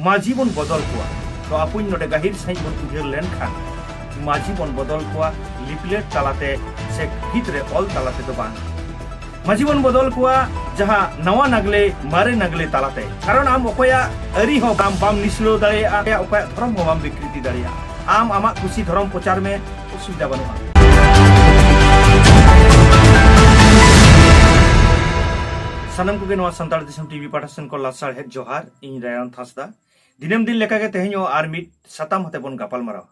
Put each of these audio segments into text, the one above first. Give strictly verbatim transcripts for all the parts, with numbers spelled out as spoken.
ᱢᱟᱹᱡᱷᱤ ᱵᱚᱱ ᱵᱚᱫᱚᱞ ᱠᱚᱣᱟ᱾ ᱛᱚ ᱟᱯᱩᱧ ᱱᱚᱰᱮ ᱜᱟᱹᱦᱤᱨ ᱥᱟᱺᱦᱤᱡ ᱵᱚᱱ ᱩᱭᱦᱟᱹᱨ ᱞᱮᱱᱠᱷᱟᱱ, ᱢᱟᱹᱡᱷᱤ ᱵᱚᱱ ᱵᱚᱫᱚᱞ ᱠᱚᱣᱟ ᱞᱤᱯᱞᱮᱴ ᱛᱟᱞᱟᱛᱮ ᱥᱮ ᱵᱷᱤᱛ ᱨᱮ ᱚᱞ ᱛᱟᱞᱟ ᱛᱮᱫᱚ ᱵᱟᱝ᱾ ᱢᱟᱹᱡᱷᱤ ᱵᱚᱱ ᱵᱚᱫᱚᱞ ᱠᱚᱣᱟ ᱡᱟᱦᱟᱸ ᱱᱟᱣᱟ ᱱᱟᱜᱽᱞᱮ, ᱢᱟᱨᱮ ᱱᱟᱜᱽᱞᱮ ᱛᱟᱞᱟᱛᱮ᱾ ᱠᱟᱨᱚᱱ ᱟᱢ ᱚᱠᱚᱭᱟᱜ ᱟᱹᱨᱤ ᱦᱚᱸ ᱵᱟᱢ, ᱵᱟᱢ ᱱᱤᱥᱲᱟᱹᱣ ᱫᱟᱲᱮᱭᱟᱜᱼᱟ, ᱚᱠᱚᱭᱟᱜ ᱫᱷᱚᱨᱚᱢ ᱦᱚᱸ ᱵᱟᱢ ᱵᱤᱠᱨᱤᱛᱤ ᱫᱟᱲᱮᱭᱟᱜᱼᱟ᱾ ᱟᱢ ᱟᱢᱟᱜ ᱠᱩᱥᱤ ᱫᱷᱚᱨᱚᱢ ᱯᱨᱚᱪᱟᱨ ᱢᱮ, ᱚᱥᱩᱵᱤᱫᱷᱟ ᱵᱟᱹᱱᱩᱜᱼᱟ᱾ ᱥᱟᱱᱟᱢ ᱠᱚᱜᱮ ᱱᱚᱣᱟ ᱥᱟᱱᱛᱟᱲ ᱫᱤᱥᱚᱢ ᱴᱤᱵᱷᱤ ᱯᱟᱦᱴᱟ ᱥᱮᱱ ᱠᱷᱚᱱ ᱞᱟᱥᱟᱲᱦᱮᱫ ᱡᱚᱦᱟᱨ᱾ ᱤᱧ ᱨᱟᱭᱟᱱ ᱦᱟᱸᱥᱫᱟ᱾ ᱫᱤᱱᱟᱹᱢ ᱫᱤᱱ ᱞᱮᱠᱟᱜᱮ ᱛᱮᱦᱮᱧ ᱦᱚᱸ ᱟᱨ ᱢᱤᱫ ᱥᱟᱛᱟᱢ ᱟᱛᱮ ᱵᱚᱱ ᱜᱟᱯᱟᱞ ᱢᱟᱨᱟᱣᱟ᱾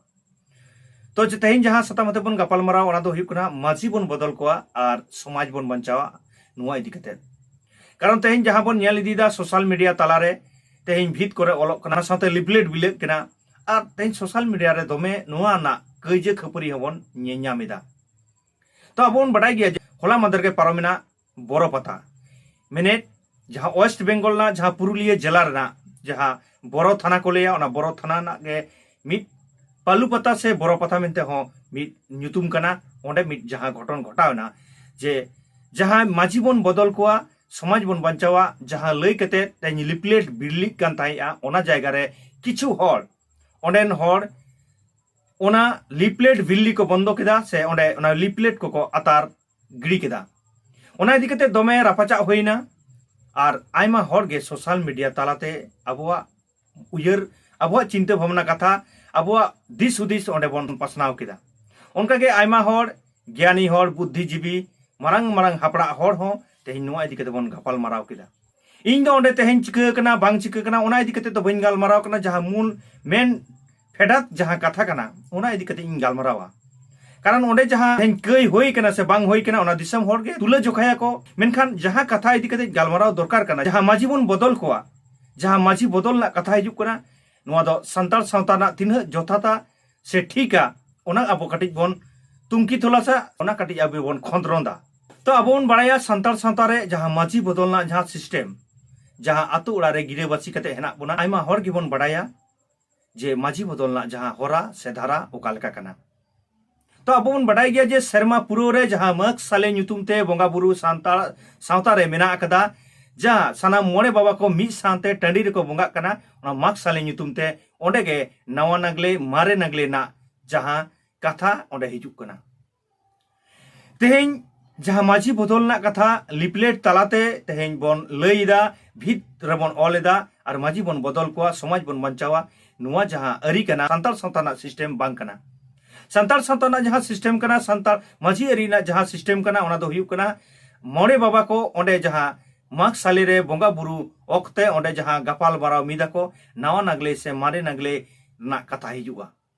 ᱛᱚ ᱡᱮ ᱛᱮᱦᱮᱧ ᱡᱟᱦᱟᱸ ᱥᱟᱛᱟᱢ ᱟᱛᱮ ᱵᱚᱱ ᱜᱟᱯᱟᱞ ᱢᱟᱨᱟᱣᱟ, ᱚᱱᱟ ᱫᱚ ᱦᱩᱭᱩᱜ ᱠᱟᱱᱟ ᱢᱟᱹᱡᱷᱤ ᱵᱚᱱ ᱵᱚᱫᱚᱞ ᱠᱚᱣᱟ ᱟᱨ ᱥᱚᱢᱟᱡᱽ ᱵᱚᱱ ᱵᱟᱧᱪᱟᱣᱟ, ᱱᱚᱣᱟ ᱤᱫᱤ ᱠᱟᱛᱮ᱾ ᱠᱟᱨᱚᱱ ᱛᱮᱦᱮᱧ ᱡᱟᱦᱟᱸ ᱵᱚᱱ ᱧᱮᱞ ᱤᱫᱤᱭᱮᱫᱟ ᱥᱳᱥᱟᱞ ᱢᱤᱰᱤᱭᱟ ᱛᱟᱞᱟᱨᱮ, ᱛᱮᱦᱮᱧ ᱵᱷᱤᱛ ᱠᱚᱨᱮ ᱚᱞᱚᱜ ᱠᱟᱱᱟ, ᱚᱱᱟ ᱥᱟᱶᱛᱮ ᱞᱤᱯᱞᱮᱴ ᱵᱤᱞᱟᱹᱜ ᱠᱟᱱᱟ, ᱟᱨ ᱛᱮᱦᱮᱧ ᱥᱳᱥᱟᱞ ᱢᱤᱰᱤᱭᱟ ᱨᱮ ᱫᱚᱢᱮ ᱱᱚᱣᱟ ᱨᱮᱱᱟᱜ ᱠᱟᱹᱭᱡᱟᱹ ᱠᱷᱟᱹᱯᱟᱹᱨᱤ ᱦᱚᱸᱵᱚᱱ ᱧᱮᱞ ᱧᱟᱢ ᱮᱫᱟ᱾ ᱛᱚ ᱟᱵᱚ ᱵᱚᱱ ᱵᱟᱰᱟᱭ ᱜᱮᱭᱟ ᱡᱮ ᱦᱚᱞᱟ ᱢᱟᱫᱷᱮᱨ ᱜᱮ ᱯᱟᱨᱚᱢᱮᱱᱟ ᱵᱚᱨᱚ ᱯᱟᱛᱟ, ᱢᱮᱱᱮᱫ ᱡᱟᱦᱟᱸ ᱳᱭᱮᱥᱴ ᱵᱮᱝᱜᱚᱞ ᱨᱮᱱᱟᱜ ᱡᱟᱦᱟᱸ ᱯᱩᱨᱩᱞᱤᱭᱟᱹ ᱡᱮᱞᱟ ᱨᱮᱱᱟᱜ ᱡᱟᱦᱟᱸ ᱵᱚᱨᱚ ᱛᱷᱟᱱᱟ ᱠᱚ ᱞᱟᱹᱭᱟ, ᱚᱱᱟ ᱵᱚᱨᱚ ᱛᱷᱟᱱᱟ ᱨᱮᱱᱟᱜ ᱜᱮ ᱢᱤᱫ ᱯᱟᱞᱩ ᱯᱟᱛᱟ ᱥᱮ ᱵᱚᱨᱚ ᱯᱟᱛᱟ ᱢᱮᱱᱛᱮ ᱦᱚᱸ ᱢᱤᱫ ᱧᱩᱛᱩᱢ ᱠᱟᱱᱟ᱾ ᱚᱸᱰᱮ ᱢᱤᱫ ᱡᱟᱦᱟᱸ ᱜᱷᱚᱴᱚᱱ ᱜᱷᱚᱴᱟᱣ ᱮᱱᱟ, ᱡᱮ ᱡᱟᱦᱟᱸ ᱢᱟᱹᱡᱷᱤ ᱵᱚᱱ ᱵᱚᱫᱚᱞ ᱠᱚᱣᱟ, ᱥᱚᱢᱟᱡᱽ ᱵᱚᱱ ᱵᱟᱧᱪᱟᱣᱟ, ᱡᱟᱦᱟᱸ ᱞᱟᱹᱭ ᱠᱟᱛᱮ ᱛᱮᱦᱮᱧ ᱞᱤᱯᱞᱮᱴ ᱵᱤᱞᱤᱜ ᱠᱟᱱ ᱛᱟᱦᱮᱸᱫᱼᱟ, ᱚᱱᱟ ᱡᱟᱭᱜᱟ ᱨᱮ ᱠᱤᱪᱷᱩ ᱦᱚᱲ, ᱚᱸᱰᱮᱱ ᱦᱚᱲ ᱚᱱᱟ ᱞᱤᱯᱞᱮᱴ ᱵᱤᱞᱤ ᱠᱚ ᱵᱚᱱᱫᱚ ᱠᱮᱫᱟ, ᱥᱮ ᱚᱸᱰᱮ ᱚᱱᱟ ᱞᱤᱯᱞᱮᱴ ᱠᱚᱠᱚ ᱟᱛᱟᱨ ᱜᱤᱰᱤ ᱠᱮᱫᱟ᱾ ᱚᱱᱟ ᱤᱫᱤ ᱠᱟᱛᱮ ᱫᱚᱢᱮ ᱨᱟᱯᱟᱪᱟᱜ ᱦᱩᱭᱱᱟ, ᱟᱨ ᱟᱭᱢᱟ ᱦᱚᱲ ᱜᱮ ᱥᱳᱥᱟᱞ ᱢᱤᱰᱤᱭᱟ ᱛᱟᱞᱟᱛᱮ ᱟᱵᱚᱣᱟᱜ ᱩᱭᱦᱟᱹᱨ, ᱟᱵᱚᱣᱟᱜ ᱪᱤᱱᱛᱟᱹ ᱵᱷᱟᱵᱽᱱᱟ ᱠᱟᱛᱷᱟ, ᱟᱵᱚᱣᱟᱜ ᱫᱤᱥ ᱦᱩᱫᱤᱥ ᱚᱸᱰᱮ ᱵᱚᱱ ᱯᱟᱥᱱᱟᱣ ᱠᱮᱫᱟ᱾ ᱚᱱᱠᱟᱜᱮ ᱟᱭᱢᱟ ᱦᱚᱲ, ᱜᱮᱭᱟᱱᱤ ᱦᱚᱲ, ᱵᱩᱫᱽᱫᱷᱤᱡᱤᱵᱤ, ᱢᱟᱨᱟᱝ ᱢᱟᱨᱟᱝ ᱦᱟᱯᱲᱟᱜ ᱦᱚᱲ ᱦᱚᱸ ᱛᱮᱦᱮᱧ ᱱᱚᱣᱟ ᱤᱫᱤ ᱠᱟᱛᱮ ᱵᱚᱱ ᱜᱟᱯᱟᱞ ᱢᱟᱨᱟᱣ ᱠᱮᱫᱟ᱾ ᱤᱧ ᱫᱚ ᱚᱸᱰᱮ ᱛᱮᱦᱮᱧ ᱪᱤᱠᱟᱹ ᱠᱟᱱᱟ ᱵᱟᱝ ᱪᱤᱠᱟᱹ ᱠᱟᱱᱟ, ᱚᱱᱟ ᱤᱫᱤ ᱠᱟᱛᱮ ᱫᱚ ᱵᱟᱹᱧ ᱜᱟᱞᱢᱟᱨᱟᱣ ᱠᱟᱱᱟ᱾ ᱡᱟᱦᱟᱸ ᱢᱩᱞ ᱢᱮᱱ ᱯᱷᱮᱰᱟᱛ ᱡᱟᱦᱟᱸ ᱠᱟᱛᱷᱟ ᱠᱟᱱᱟ, ᱚᱱᱟ ᱤᱫᱤ ᱠᱟᱛᱮ ᱤᱧ ᱜᱟᱞᱢᱟᱨᱟᱣᱟ᱾ ᱠᱟᱨᱚᱱ ᱚᱸᱰᱮ ᱡᱟᱦᱟᱸ ᱛᱮᱦᱮᱧ ᱠᱟᱹᱭ ᱦᱩᱭ ᱠᱟᱱᱟ ᱥᱮ ᱵᱟᱝ ᱦᱩᱭ ᱠᱟᱱᱟ, ᱚᱱᱟ ᱫᱤᱥᱚᱢ ᱦᱚᱲ ᱜᱮ ᱛᱩᱞᱟᱹ ᱡᱚᱠᱷᱟᱭᱟᱠᱚ᱾ ᱢᱮᱱᱠᱷᱟᱱ ᱡᱟᱦᱟᱸ ᱠᱟᱛᱷᱟ ᱤᱫᱤ ᱠᱟᱛᱮ ᱜᱟᱞᱢᱟᱨᱟᱣ ᱫᱚᱨᱠᱟᱨ ᱠᱟᱱᱟ, ᱡᱟᱦᱟᱸ ᱢᱟᱹᱡᱷᱤ ᱵᱚᱱ ᱵᱚᱫᱚᱞ ᱠᱚᱣᱟ, ᱡᱟᱦᱟᱸ ᱢᱟᱹᱡᱷᱤ ᱵᱚᱫᱚᱞ ᱨᱮᱱᱟᱜ ᱠᱟᱛᱷᱟ ᱦᱤᱡᱩᱜ ᱠᱟᱱᱟ, ᱱᱚᱣᱟ ᱫᱚ ᱥᱟᱱᱛᱟᱲ ᱥᱟᱶᱛᱟ ᱨᱮᱱᱟᱜ ᱛᱤᱱᱟᱹᱜ ᱡᱚᱛᱷᱟᱛᱟ ᱥᱮ ᱴᱷᱤᱠᱟ, ᱚᱱᱟ ᱟᱵᱚ ᱠᱟᱹᱴᱤᱡ ᱵᱚᱱ ᱛᱩᱝᱠᱤ ᱛᱚᱞᱟᱥᱟ, ᱚᱱᱟ ᱠᱟᱹᱴᱤᱡ ᱟᱵᱚ ᱵᱚᱱ ᱠᱷᱚᱸᱫᱽᱨᱚᱸᱫᱟ᱾ ᱛᱚ ᱟᱵᱚ ᱵᱚᱱ ᱵᱟᱲᱟᱭᱟ, ᱥᱟᱱᱛᱟᱲ ᱥᱟᱶᱛᱟ ᱨᱮ ᱡᱟᱦᱟᱸ ᱢᱟᱹᱡᱷᱤ ᱵᱚᱫᱚᱞ ᱨᱮᱱᱟᱜ ᱡᱟᱦᱟᱸ ᱥᱤᱥᱴᱮᱢ, ᱡᱟᱦᱟᱸ ᱟᱛᱳ ᱚᱲᱟᱜ ᱨᱮ ᱜᱤᱨᱟᱹᱵᱟᱹᱥᱤ ᱠᱟᱛᱮ ᱦᱮᱱᱟᱜ ᱵᱚᱱᱟ, ᱟᱭᱢᱟ ᱦᱚᱲ ᱜᱮᱵᱚᱱ ᱵᱟᱲᱟᱭᱟ ᱡᱮ ᱢᱟᱹᱡᱷᱤ ᱵᱚᱫᱚᱞ ᱨᱮᱱᱟᱜ ᱡᱟᱦᱟᱸ ᱦᱚᱨᱟ ᱥᱮ ᱫᱷᱟᱨᱟ ᱚᱠᱟ ᱞᱮᱠᱟ ᱠᱟᱱᱟ᱾ ᱛᱚ ᱟᱵᱚ ᱵᱚᱱ ᱵᱟᱰᱟᱭ ᱜᱮᱭᱟ ᱡᱮ ᱥᱮᱨᱢᱟ ᱯᱩᱨᱟᱹᱣ ᱨᱮ ᱡᱟᱦᱟᱸ ᱢᱟᱹᱜᱽ ᱥᱟᱞᱮ ᱧᱩᱛᱩᱢ ᱛᱮ ᱵᱚᱸᱜᱟ ᱵᱩᱨᱩ ᱥᱟᱱᱛᱟᱲ ᱥᱟᱶᱛᱟ ᱨᱮ ᱢᱮᱱᱟᱜ ᱟᱠᱟᱫᱟ, ᱡᱟᱦᱟᱸ ᱥᱟᱱᱟᱢ ᱢᱚᱬᱮ ᱵᱟᱵᱟ ᱠᱚ ᱢᱤᱫ ᱥᱟᱶᱛᱮ ᱴᱟᱺᱰᱤ ᱨᱮᱠᱚ ᱵᱚᱸᱜᱟᱜ ᱠᱟᱱᱟ, ᱚᱱᱟ ᱢᱟᱜᱽ ᱥᱟᱞᱮ ᱧᱩᱛᱩᱢ ᱛᱮ, ᱚᱸᱰᱮ ᱜᱮ ᱱᱟᱣᱟ ᱱᱟᱜᱽᱞᱮ ᱢᱟᱨᱮ ᱱᱟᱜᱽᱞᱮ ᱨᱮᱱᱟᱜ ᱡᱟᱦᱟᱸ ᱠᱟᱛᱷᱟ ᱚᱸᱰᱮ ᱦᱤᱡᱩᱜ ᱠᱟᱱᱟ᱾ ᱛᱮᱦᱮᱧ ᱡᱟᱦᱟᱸ ᱢᱟᱹᱡᱷᱤ ᱵᱚᱫᱚᱞ ᱨᱮᱱᱟᱜ ᱠᱟᱛᱷᱟ ᱞᱤᱯᱞᱮᱴ ᱛᱟᱞᱟᱛᱮ ᱛᱮᱦᱮᱧ ᱵᱚᱱ ᱞᱟᱹᱭ ᱮᱫᱟ, ᱵᱷᱤᱛ ᱨᱮᱵᱚᱱ ᱚᱞ ᱮᱫᱟ, ᱟᱨ ᱢᱟᱹᱡᱷᱤ ᱵᱚᱱ ᱵᱚᱫᱚᱞ ᱠᱚᱣᱟ, ᱥᱚᱢᱟᱡᱽ ᱵᱚᱱ ᱵᱟᱧᱪᱟᱣᱟ, ᱱᱚᱣᱟ ᱡᱟᱦᱟᱸ ᱟᱹᱨᱤ ᱠᱟᱱᱟ, ᱥᱟᱱᱛᱟᱲ ᱥᱟᱶᱛᱟ ᱨᱮᱱᱟᱜ ᱥᱤᱥᱴᱮᱢ ᱵᱟᱝ ᱠᱟᱱᱟ᱾ ᱥᱟᱱᱛᱟᱲ ᱥᱟᱶᱛᱟ ᱨᱮᱱᱟᱜ ᱡᱟᱦᱟᱸ ᱥᱤᱥᱴᱮᱢ ᱠᱟᱱᱟ, ᱥᱟᱱᱛᱟᱲ ᱢᱟᱹᱡᱷᱤ ᱟᱹᱨᱤ ᱨᱮᱱᱟᱜ ᱡᱟᱦᱟᱸ ᱥᱤᱥᱴᱮᱢ ᱠᱟᱱᱟ, ᱚᱱᱟ ᱫᱚ ᱦᱩᱭᱩᱜ ᱠᱟᱱᱟ ᱢᱚᱬᱮ ᱵᱟᱵᱟ ᱠᱚ ᱚᱸᱰᱮ ᱡᱟᱦᱟᱸ ᱢᱟᱜᱽ ᱥᱟᱞᱮ ᱨᱮ ᱵᱚᱸᱜᱟ ᱵᱩᱨᱩ ᱚᱠᱛᱮ ᱚᱸᱰᱮ ᱡᱟᱦᱟᱸ ᱜᱟᱯᱟᱞ ᱢᱟᱨᱟᱣ ᱢᱤᱫᱟ ᱠᱚ, ᱱᱟᱣᱟ ᱱᱟᱜᱽᱞᱮ ᱥᱮ ᱢᱟᱨᱮ ᱱᱟᱜᱽᱞᱮ ᱨᱮᱱᱟᱜ ᱠᱟᱛᱷᱟ ᱦᱤᱡᱩᱜᱼᱟ᱾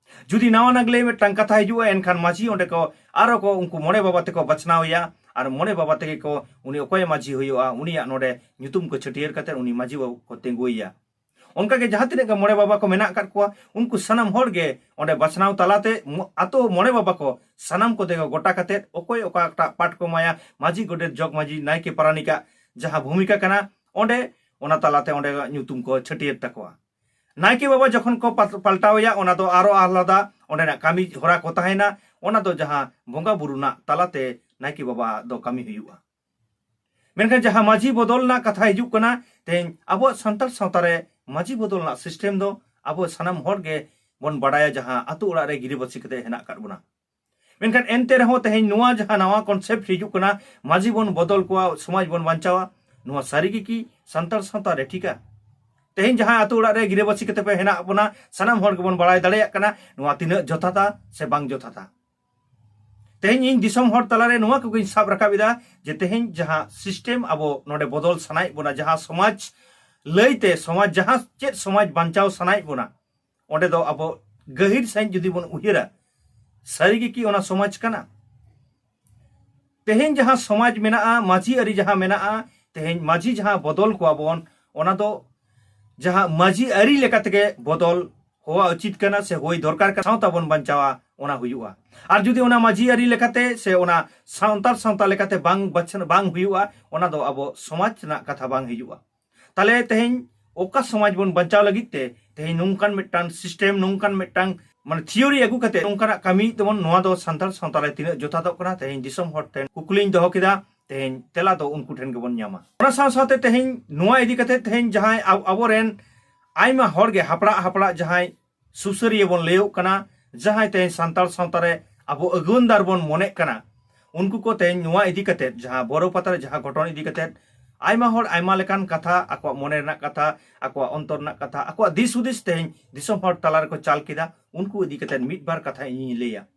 ᱡᱩᱫᱤ ᱱᱟᱣᱟ ᱱᱟᱜᱽᱞᱮ ᱢᱤᱫᱴᱟᱝ ᱠᱟᱛᱷᱟ ᱦᱤᱡᱩᱜᱼᱟ, ᱮᱱᱠᱷᱟᱱ ᱢᱟᱹᱡᱷᱤ ᱚᱸᱰᱮ ᱠᱚ ᱟᱨᱚ ᱠᱚ ᱩᱱᱠᱩ ᱢᱚᱬᱮ ᱵᱟᱵᱟ ᱛᱮᱠᱚ ᱵᱟᱪᱷᱱᱟᱣ ᱮᱭᱟ, ᱟᱨ ᱢᱚᱬᱮ ᱵᱟᱵᱟ ᱛᱮᱜᱮ ᱠᱚ ᱩᱱᱤ ᱚᱠᱚᱭ ᱢᱟᱹᱡᱷᱤ ᱦᱩᱭᱩᱜᱼᱟ, ᱩᱱᱤᱭᱟᱜ ᱱᱚᱰᱮ ᱧᱩᱛᱩᱢ ᱠᱚ ᱪᱷᱟᱹᱴᱭᱟᱹᱨ ᱠᱟᱛᱮ ᱩᱱᱤ ᱢᱟᱹᱡᱷᱤ ᱵᱟᱵᱟ ᱠᱚ ᱛᱤᱸᱜᱩᱭᱮᱭᱟ᱾ ᱚᱱᱠᱟᱜᱮ ᱡᱟᱦᱟᱸ ᱛᱤᱱᱟᱹᱜ ᱜᱮ ᱢᱚᱬᱮ ᱵᱟᱵᱟ ᱠᱚ ᱢᱮᱱᱟᱜ ᱟᱠᱟᱫ ᱠᱚᱣᱟ, ᱩᱱᱠᱩ ᱥᱟᱱᱟᱢ ᱦᱚᱲ ᱜᱮ ᱚᱸᱰᱮ ᱵᱟᱪᱷᱱᱟᱣ ᱛᱟᱞᱟᱛᱮ ᱢᱚ-, ᱟᱛᱳ ᱢᱚᱬᱮ ᱵᱟᱵᱟ ᱠᱚ ᱥᱟᱱᱟᱢ ᱠᱚᱛᱮ ᱠᱚ ᱜᱚᱴᱟ ᱠᱟᱛᱮ ᱚᱠᱚᱭ ᱚᱠᱟᱴᱟᱜ ᱯᱟᱴ ᱠᱚ ᱮᱢᱟᱭᱟ, ᱢᱟᱹᱡᱷᱤ, ᱜᱚᱰᱮᱛ, ᱡᱚᱜᱽ ᱢᱟᱹᱡᱷᱤ, ᱱᱟᱭᱠᱮ, ᱯᱟᱨᱟᱱᱤᱠᱟᱜ ᱡᱟᱦᱟᱸ ᱵᱷᱩᱢᱤᱠᱟ ᱠᱟᱱᱟ, ᱚᱸᱰᱮ ᱚᱱᱟ ᱛᱟᱞᱟᱛᱮ ᱚᱸᱰᱮ ᱧᱩᱛᱩᱢ ᱠᱚ ᱪᱷᱟᱹᱴᱭᱟᱹᱨ ᱛᱟᱠᱚᱣᱟ᱾ ᱱᱟᱭᱠᱮ ᱵᱟᱵᱟ ᱡᱚᱠᱷᱚᱱ ᱠᱚ ᱯᱟᱞ-, ᱯᱟᱞᱴᱟᱣ ᱮᱭᱟ, ᱚᱱᱟ ᱫᱚ ᱟᱨᱚ ᱟᱞᱟᱫᱟ ᱚᱸᱰᱮᱱᱟᱜ ᱠᱟᱹᱢᱤ ᱦᱚᱨᱟ ᱠᱚ ᱛᱟᱦᱮᱱᱟ, ᱚᱱᱟ ᱫᱚ ᱡᱟᱦᱟᱸ ᱵᱚᱸᱜᱟ ᱵᱩᱨᱩ ᱨᱮᱱᱟᱜ ᱛᱟᱞᱟᱛᱮ ᱱᱟᱭᱠᱮ ᱵᱟᱵᱟ ᱫᱚ ᱠᱟᱹᱢᱤ ᱦᱩᱭᱩᱜᱼᱟ᱾ ᱢᱮᱱᱠᱷᱟᱱ ᱡᱟᱦᱟᱸ ᱢᱟᱹᱡᱷᱤ ᱵᱚᱫᱚᱞ ᱨᱮᱱᱟᱜ ᱠᱟᱛᱷᱟ ᱦᱤᱡᱩᱜ ᱠᱟᱱᱟ, ᱛᱮᱦᱮᱧ ᱟᱵᱚᱣᱟᱜ ᱥᱟᱱᱛᱟᱲ ᱥᱟᱶᱛᱟ ᱨᱮ ᱢᱟᱹᱡᱷᱤ ᱵᱚᱫᱚᱞ ᱨᱮᱱᱟᱜ ᱥᱤᱥᱴᱮᱢ ᱫᱚ ᱟᱵᱚ ᱥᱟᱱᱟᱢ ᱦᱚᱲ ᱜᱮ ᱵᱚᱱ ᱵᱟᱰᱟᱭᱟ, ᱡᱟᱦᱟᱸ ᱟᱛᱳ ᱚᱲᱟᱜ ᱨᱮ ᱜᱤᱨᱟᱹᱵᱟᱹᱥᱤ ᱠᱟᱛᱮ ᱦᱮᱱᱟᱜ ᱟᱠᱟᱫ ᱵᱚᱱᱟ᱾ ᱢᱮᱱᱠᱷᱟᱱ ᱮᱱᱛᱮ ᱨᱮᱦᱚᱸ ᱛᱮᱦᱮᱧ ᱱᱚᱣᱟ ᱡᱟᱦᱟᱸ ᱱᱟᱣᱟ ᱠᱚᱱᱥᱮᱯᱴ ᱦᱤᱡᱩᱜ ᱠᱟᱱᱟ, ᱢᱟᱹᱡᱷᱤ ᱵᱚᱱ ᱵᱚᱫᱚᱞ ᱠᱚᱣᱟ, ᱥᱚᱢᱟᱡᱽ ᱵᱚᱱ ᱵᱟᱧᱪᱟᱣᱟ, ᱱᱚᱣᱟ ᱥᱟᱹᱨᱤ ᱜᱮ ᱠᱤ ᱥᱟᱱᱛᱟᱲ ᱥᱟᱶᱛᱟ ᱨᱮ ᱴᱷᱤᱠᱟ? ᱛᱮᱦᱮᱧ ᱡᱟᱦᱟᱸ ᱟᱛᱳ ᱚᱲᱟᱜ ᱨᱮ ᱜᱤᱨᱟᱹᱵᱟᱹᱥᱤ ᱠᱟᱛᱮ ᱯᱮ ᱦᱮᱱᱟᱜ ᱵᱚᱱᱟ, ᱥᱟᱱᱟᱢ ᱦᱚᱲ ᱜᱮᱵᱚᱱ ᱵᱟᱲᱟᱭ ᱫᱟᱲᱮᱭᱟᱜ ᱠᱟᱱᱟ ᱱᱚᱣᱟ ᱛᱤᱱᱟᱹᱜ ᱡᱚᱛᱷᱟᱛᱟ ᱥᱮ ᱵᱟᱝ ᱡᱚᱛᱷᱟᱛᱟ᱾ ᱛᱮᱦᱮᱧ ᱤᱧ ᱫᱤᱥᱚᱢ ᱦᱚᱲ ᱛᱟᱞᱟᱨᱮ ᱱᱚᱣᱟ ᱠᱚᱜᱮᱧ ᱥᱟᱵ ᱨᱟᱠᱟᱵ ᱮᱫᱟ ᱡᱮ ᱛᱮᱦᱮᱧ ᱡᱟᱦᱟᱸ ᱥᱤᱥᱴᱮᱢ ᱟᱵᱚ ᱱᱚᱰᱮ ᱵᱚᱫᱚᱞ ᱥᱟᱱᱟᱭᱮᱫ ᱵᱚᱱᱟ, ᱡᱟᱦᱟᱸ ᱥᱚᱢᱟᱡᱽ ᱞᱟᱹᱭᱛᱮ ᱥᱚᱢᱟᱡᱽ, ᱡᱟᱦᱟᱸ ᱪᱮᱫ ᱥᱚᱢᱟᱡᱽ ᱵᱟᱧᱪᱟᱣ ᱥᱟᱱᱟᱭᱮᱫ ᱵᱚᱱᱟ, ᱚᱸᱰᱮ ᱫᱚ ᱟᱵᱚ ᱜᱟᱹᱦᱤᱨ ᱥᱟᱺᱦᱤᱡ ᱡᱩᱫᱤ ᱵᱚᱱ ᱩᱭᱦᱟᱹᱨᱟ, ᱥᱟᱹᱨᱤ ᱜᱮ ᱠᱤ ᱚᱱᱟ ᱥᱚᱢᱟᱡᱽ ᱠᱟᱱᱟ? ᱛᱮᱦᱮᱧ ᱡᱟᱦᱟᱸ ᱥᱚᱢᱟᱡᱽ ᱢᱮᱱᱟᱜᱼᱟ, ᱢᱟᱹᱡᱷᱤ ᱟᱹᱨᱤ ᱡᱟᱦᱟᱸ ᱢᱮᱱᱟᱜᱼᱟ, ᱛᱮᱦᱮᱧ ᱢᱟᱹᱡᱷᱤ ᱡᱟᱦᱟᱸ ᱵᱚᱫᱚᱞ ᱠᱚᱣᱟ ᱵᱚᱱ, ᱚᱱᱟ ᱫᱚ ᱡᱟᱦᱟᱸ ᱢᱟᱹᱡᱷᱤ ᱟᱹᱨᱤ ᱞᱮᱠᱟ ᱛᱮᱜᱮ ᱵᱚᱫᱚᱞ ᱦᱚᱣᱟ ᱩᱪᱤᱛ ᱠᱟᱱᱟ ᱥᱮ ᱦᱩᱭ ᱫᱚᱨᱠᱟᱨ ᱠᱟᱱᱟ, ᱥᱟᱶᱛᱟ ᱵᱚᱱ ᱵᱟᱧᱪᱟᱣᱟ, ᱚᱱᱟ ᱦᱩᱭᱩᱜᱼᱟ᱾ ᱟᱨ ᱡᱩᱫᱤ ᱚᱱᱟ ᱢᱟᱹᱡᱷᱤ ᱟᱹᱨᱤ ᱞᱮᱠᱟᱛᱮ ᱥᱮ ᱚᱱᱟ ᱥᱟᱱᱛᱟᱲ ᱥᱟᱶᱛᱟ ᱞᱮᱠᱟᱛᱮ ᱵᱟᱝ ᱵᱟᱪᱷ-, ᱵᱟᱝ ᱦᱩᱭᱩᱜᱼᱟ, ᱚᱱᱟ ᱫᱚ ᱟᱵᱚ ᱥᱚᱢᱟᱡᱽ ᱨᱮᱱᱟᱜ ᱠᱟᱛᱷᱟ ᱵᱟᱝ ᱦᱤᱡᱩᱜᱼᱟ᱾ ᱛᱟᱦᱞᱮ ᱛᱮᱦᱮᱧ ᱚᱠᱟ ᱥᱚᱢᱟᱡᱽ ᱵᱚᱱ ᱵᱟᱧᱪᱟᱣ ᱞᱟᱹᱜᱤᱫ ᱛᱮ ᱛᱮᱦᱮᱧ ᱱᱚᱝᱠᱟᱱ ᱢᱤᱫᱴᱟᱝ ᱥᱤᱥᱴᱮᱢ, ᱱᱚᱝᱠᱟᱱ ᱢᱤᱫᱴᱟᱝ ᱢᱟᱱᱮ ᱛᱷᱤᱭᱳᱨᱤ ᱟᱹᱜᱩ ᱠᱟᱛᱮ ᱱᱚᱝᱠᱟᱱᱟᱜ ᱠᱟᱹᱢᱤ ᱛᱟᱵᱚᱱ, ᱱᱚᱣᱟ ᱫᱚ ᱥᱟᱱᱛᱟᱲ ᱥᱟᱶᱛᱟ ᱨᱮ ᱛᱤᱱᱟᱹᱜ ᱡᱚᱛᱷᱟᱛᱚᱜ ᱠᱟᱱᱟ? ᱛᱮᱦᱮᱧ ᱫᱤᱥᱚᱢ ᱦᱚᱲ ᱴᱷᱮᱱ ᱠᱩᱠᱞᱤᱧ ᱫᱚᱦᱚ ᱠᱮᱫᱟ᱾ ᱛᱮᱦᱮᱧ ᱛᱮᱞᱟ ᱫᱚ ᱩᱱᱠᱩ ᱴᱷᱮᱱ ᱜᱮᱵᱚᱱ ᱧᱟᱢᱟ᱾ ᱚᱱᱟ ᱥᱟᱶ ᱥᱟᱶᱛᱮ ᱛᱮᱦᱮᱧ ᱱᱚᱣᱟ ᱤᱫᱤ ᱠᱟᱛᱮ ᱛᱮᱦᱮᱧ ᱡᱟᱦᱟᱸᱭ ᱟᱵ-, ᱟᱵᱚᱨᱮᱱ ᱟᱭᱢᱟ ᱦᱚᱲ ᱜᱮ ᱦᱟᱯᱲᱟᱜ ᱦᱟᱯᱲᱟᱜ ᱡᱟᱦᱟᱸᱭ ᱥᱩᱥᱟᱹᱨᱤᱭᱟᱹ ᱵᱚᱱ ᱞᱟᱹᱭᱚᱜ ᱠᱟᱱᱟ, ᱡᱟᱦᱟᱸᱭ ᱛᱮᱦᱮᱧ ᱥᱟᱱᱛᱟᱲ ᱥᱟᱶᱛᱟ ᱨᱮ ᱟᱵᱚ ᱟᱹᱜᱩᱣᱟᱹᱱᱫᱟᱨ ᱵᱚᱱ ᱢᱚᱱᱮᱜ ᱠᱟᱱᱟ, ᱩᱱᱠᱩ ᱠᱚ ᱛᱮᱦᱮᱧ ᱱᱚᱣᱟ ᱤᱫᱤ ᱠᱟᱛᱮ, ᱡᱟᱦᱟᱸ ᱵᱳᱨᱳ ᱯᱟᱛᱟ ᱨᱮ ᱡᱟᱦᱟᱸ ᱜᱷᱚᱴᱚᱱ ᱤᱫᱤ ᱠᱟᱛᱮ ᱟᱭᱢᱟ ᱦᱚᱲ ᱟᱭᱢᱟ ᱞᱮᱠᱟᱱ ᱠᱟᱛᱷᱟ, ᱟᱠᱚᱣᱟᱜ ᱢᱚᱱᱮ ᱨᱮᱱᱟᱜ ᱠᱟᱛᱷᱟ, ᱟᱠᱚᱣᱟᱜ ᱚᱱᱛᱚᱨ ᱨᱮᱱᱟᱜ ᱠᱟᱛᱷᱟ, ᱟᱠᱚᱣᱟᱜ ᱫᱤᱥ ᱦᱩᱫᱤᱥ ᱛᱮᱦᱮᱧ ᱫᱤᱥᱚᱢ ᱦᱚᱲ ᱛᱟᱞᱟ ᱨᱮᱠᱚ ᱪᱟᱞ ᱠᱮᱫᱟ, ᱩᱱᱠᱩ ᱤᱫᱤ ᱠᱟᱛᱮ ᱢᱤᱫ ᱵᱟᱨ ᱠᱟᱛᱷᱟ ᱤᱧᱤᱧ ᱞᱟᱹᱭᱟ᱾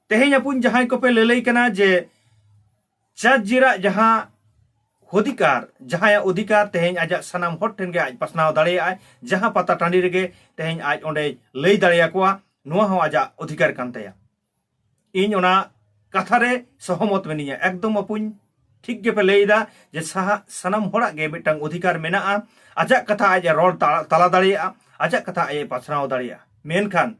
ᱛᱮᱦᱮᱧ ᱟᱯᱩᱧ ᱡᱟᱦᱟᱸᱭ ᱠᱚᱯᱮ ᱞᱟᱹᱞᱟᱹᱭ ᱠᱟᱱᱟ ᱡᱮ ᱡᱟᱨ ᱡᱮᱨᱟᱜ ᱡᱟᱦᱟᱸ ᱚᱫᱷᱤᱠᱟᱨ, ᱡᱟᱦᱟᱸᱭᱟᱜ ᱚᱫᱷᱤᱠᱟᱨ ᱛᱮᱦᱮᱧ ᱟᱡᱟᱜ ᱥᱟᱱᱟᱢ ᱦᱚᱲ ᱴᱷᱮᱱ ᱜᱮ ᱟᱡ ᱯᱟᱥᱱᱟᱣ ᱫᱟᱲᱮᱭᱟᱜᱼᱟᱭ, ᱡᱟᱦᱟᱸ ᱯᱟᱛᱟ ᱴᱟᱺᱰᱤ ᱨᱮᱜᱮ ᱛᱮᱦᱮᱧ ᱟᱡ ᱚᱸᱰᱮᱭ ᱞᱟᱹᱭ ᱫᱟᱲᱮᱭᱟᱠᱚᱣᱟ, ᱱᱚᱣᱟ ᱦᱚᱸ ᱟᱡᱟᱜ ᱚᱫᱷᱤᱠᱟᱨ ᱠᱟᱱ ᱛᱟᱭᱟ᱾ ᱤᱧ ᱚᱱᱟ ᱠᱟᱛᱷᱟ ᱨᱮ ᱥᱚᱦᱚᱢᱚᱛ ᱢᱤᱱᱟᱹᱧᱟ᱾ ᱮᱠᱫᱚᱢ ᱟᱯᱩᱧ ᱴᱷᱤᱠ ᱜᱮᱯᱮ ᱞᱟᱹᱭ ᱮᱫᱟ ᱡᱮ ᱥᱟᱦᱟ-, ᱥᱟᱱᱟᱢ ᱦᱚᱲᱟᱜ ᱜᱮ ᱢᱤᱫᱴᱟᱝ ᱚᱫᱷᱤᱠᱟᱨ ᱢᱮᱱᱟᱜᱼᱟ, ᱟᱡᱟᱜ ᱠᱟᱛᱷᱟ ᱟᱡ ᱮ ᱨᱚᱲ ᱛᱟ-, ᱛᱟᱞᱟ ᱫᱟᱲᱮᱭᱟᱜᱼᱟ, ᱟᱡᱟᱜ ᱠᱟᱛᱷᱟ ᱟᱡ ᱮ ᱯᱟᱥᱱᱟᱣ ᱫᱟᱲᱮᱭᱟᱜᱼᱟ᱾ ᱢᱮᱱᱠᱷᱟᱱ